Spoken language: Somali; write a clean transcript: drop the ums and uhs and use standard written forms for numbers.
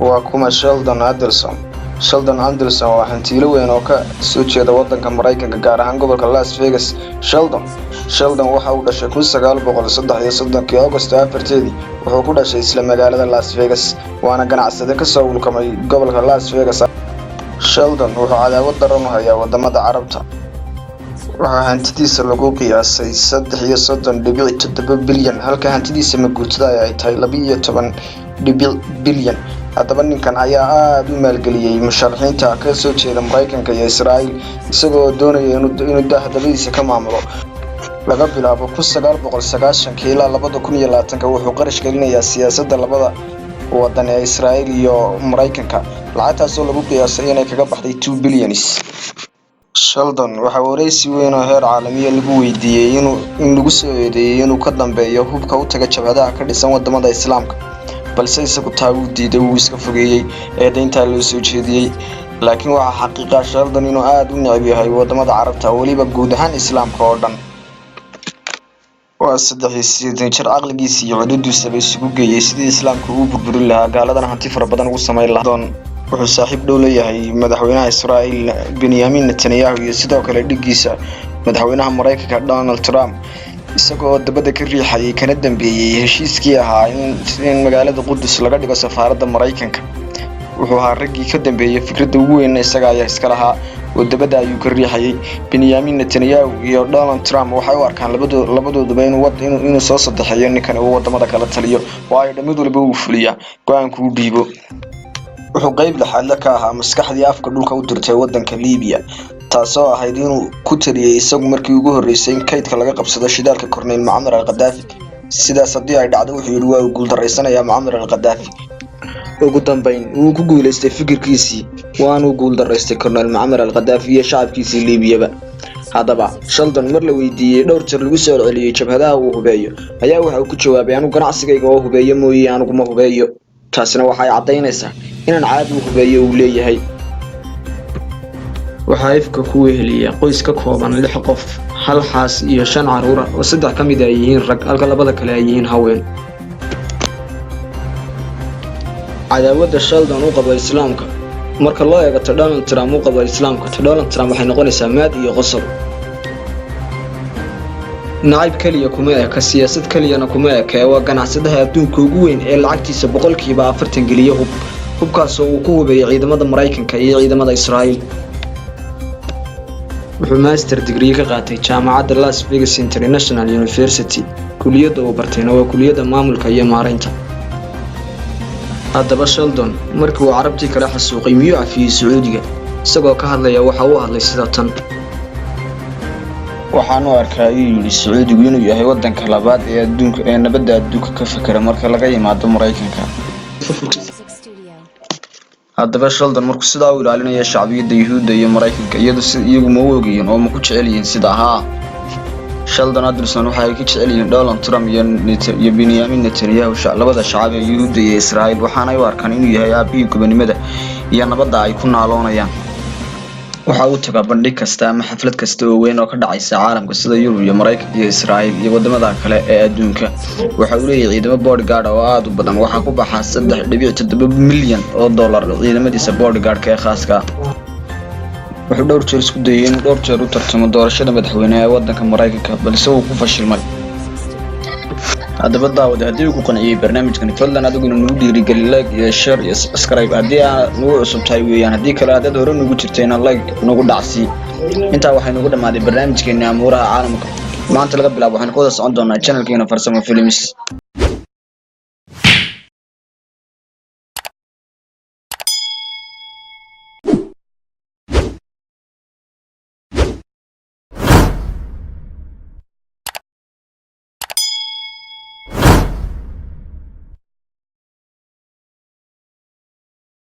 Waa kuma Sheldon Adelson? Sheldon Adelson waa hantiilo weyn oo ka soo jeeda waddanka Maraykanka, gaar ahaan gobolka Las Vegas. Sheldon waxa uu dhashay 1933-kii August 4-teedii. Wuxuu ku dhashay isla magaalada Las Vegas, waana ganacsade ka soo ulkamay gobolka Las Vegas. Sheldon wuxuu cadaawad daran u hayaa wadamada Carabta. Waxaa hantidiisa lagu qiyaasay 33.7 bilyan, halka hantidiisa maguurtada ay tahay 12 dhibic bilyan. Haddaba ninkan ayaa aada u maalgeliyey musharaxiinta ka soo jeeda Maraykanka iyo Israa'iil, isagoo doonaya inuu dahdabadiisa ka maamulo. Laga bilaabo 1990-kii ilaa 2020-ka wuxuu qarash gelinayaa siyaasadda labada wadan ee Israa'iil iyo Maraykanka, lacagtaasoo lagu qiyaasay inay kaga baxday 2 billions. Sheldon waxaa wareysi weyn oo heer caalamiya lagu weydiiyey in lagu soo eedeeyey inuu ka dambeeyo hubka u taga jabhadaha ka dhisan wadamada Islaamka, balse isagu taa wuu diiday, wuu iska fogeeyey eedeyntaa loo soo jeediyey. Laakiin waxaa xaqiiqa Sheldon inuu aada u neceb yahay wadamada Carabta, weliba guud ahaan Islaamka oo dhan. Waa 83 jir, caqligiisa iyo cududiisaba isugu geeyey sidii Islaamka uu burburin lahaa, gaaladana hanti fara badan ugu samayn lahaa. Wuxuu saaxiib dhow leeyahay madaxweynaha Israa'iil Benyamin Netanyahu iyo sidoo kale dhiggiisa madaxweynaha Maraykanka Donald Trump, isagoo dabada ka riixayay kana dambeeyey heshiiskii ahaa in magaalada Qudus laga dhigo safaaradda Maraykanka. Wuxuu ahaa raggii ka dambeeyey fikradda ugu weynna, isaga ayaa iska lahaa oo dabada ayuu ka riixayay. Benyamin Netanyahu iyo Donald Trump waxay u arkaan labadooduba inuu soo sadexeeyo ninkan uu wadamada kala taliyo, waayo mid waliba uu fuliyaa go-aanku u dhiibo. Wuxuu qeyb lixaadle ka ahaa maskaxdii afka dhulka u dirtay wadanka Liibiya, taasoo ahayd inuu ku taliyey isagu markii ugu horreysay in kaydka laga qabsado shidaalka Korneyl Mucamar al Khadaafi. Sidaas haddii ay dhacdo, wuxuu yidhi, waa uu guuldarraysanayaa Mucamar al Khadaafi. Ugu dambeyn wuu ku guulaystay fikirkiisii, waanuu guuldaraystay Korneyl Mucamar al Khadaafi iyo shacabkiisii Liibiyaba. Haddaba Sheldon mar la weydiiyey, dhowr jeer lagu soo celceliyey jabhadaha uu hubeeyo, ayaa waxa uu ku jawaabay: "Anigu ganacsigayga oo hubeeyo mooye, aniguma hubeeyo." Taasina waxay caddaynaysaa inaan caadi u hubeeyo uu leeyahay. Waxaa ifka ku weheliya qoys ka kooban lix qof, hal xaas iyo shan carruur ah, oo saddex ka mid ay yihiin rag, halka labada kale ay yihiin haween. Cadaawadda Sheldon u qabo Islaamka marka loo eego ta Donald Trump u qabo Islaamka, ta Donald Trump waxay noqonaysaa maad iyo qosol. Nacayb keliya kuma eka, siyaasad keliyana kuma eka, ee waa ganacsadaha adduunka ugu weyn ee lacagtiisa 40% geliya hub, hubkaasoo uu ku hubeeyay ciidamada Maraykanka iyo ciidamada Israa'iil. Wuxuu master degree ka qaatay jaamacadda Las Vegas International University. Kuliyadda uu bartayna waa kuliyadda maamulka iyo maaraynta. Haddaba Sheldon markii uu Carabtii kala xasuuqay, miyuu cafiyey Sacuudiga? Isagoo ka hadlaya waxa uu hadlay sida tan: "Waxaan u arkaa," ayuu yidhi, "Sacuudigu inuu yahay waddanka labaad ee adduunka ee nabadda adduunka ka fakera marka laga yimaado Maraykanka." Studio. Haddaba Sheldon markuu sidaa u ilaalinaya shacbiyadda Yuhuudda iyo Maraykanka, iyadu si iyagu ma u ogyihiin oo ma ku jecel yihiin sida haa? Sheldon Adelson waxa ay ka jecel yihiin Donald Trump iyo Benyamin Netanyahu labada shacab ee Yuhuudda iyo Israa'iil, waxaanay u arkaan inuu yahay aabihii gobonimada iyo nabadda ay ku naaloonayaan. Waxa uu tagaa bandhig kasta ama xaflad kasta oo weyn oo ka dhacaysa caalamka, sida Yurub iyo Maraykanka iyo Israa'iil iyo wadamada kale ee adduunka. Waxa uu leeyahay ciidamo bodyguard oo aad u badan. Waxaa ku baxa $3.7 milyan ciidamadiisa bodyguardka ee khaaska ah. Wuxuu dhowr jeer isku dayay inuu dhowr jeer u tartamo doorashada madaxweyne ee waddanka Maraykanka, balse wuu ku fashilmay. Haddaba daawade, haddii uu ku qanciyey barnaamijkani, fadlan adiguna nagu dhiirigeli like iyo share iyo subscribe haddii aad nagu cusub tahay weeyaan. Haddii kale, haddaad hore nugu jirtayna, like nagu dhacsii. Intaa waxay nagu dhammaaday barnaamijkeeni amuuraha caalamka. Maanta laga bilaabo waxaynu ku wada socon doonaa channelkeena Farsamo Films.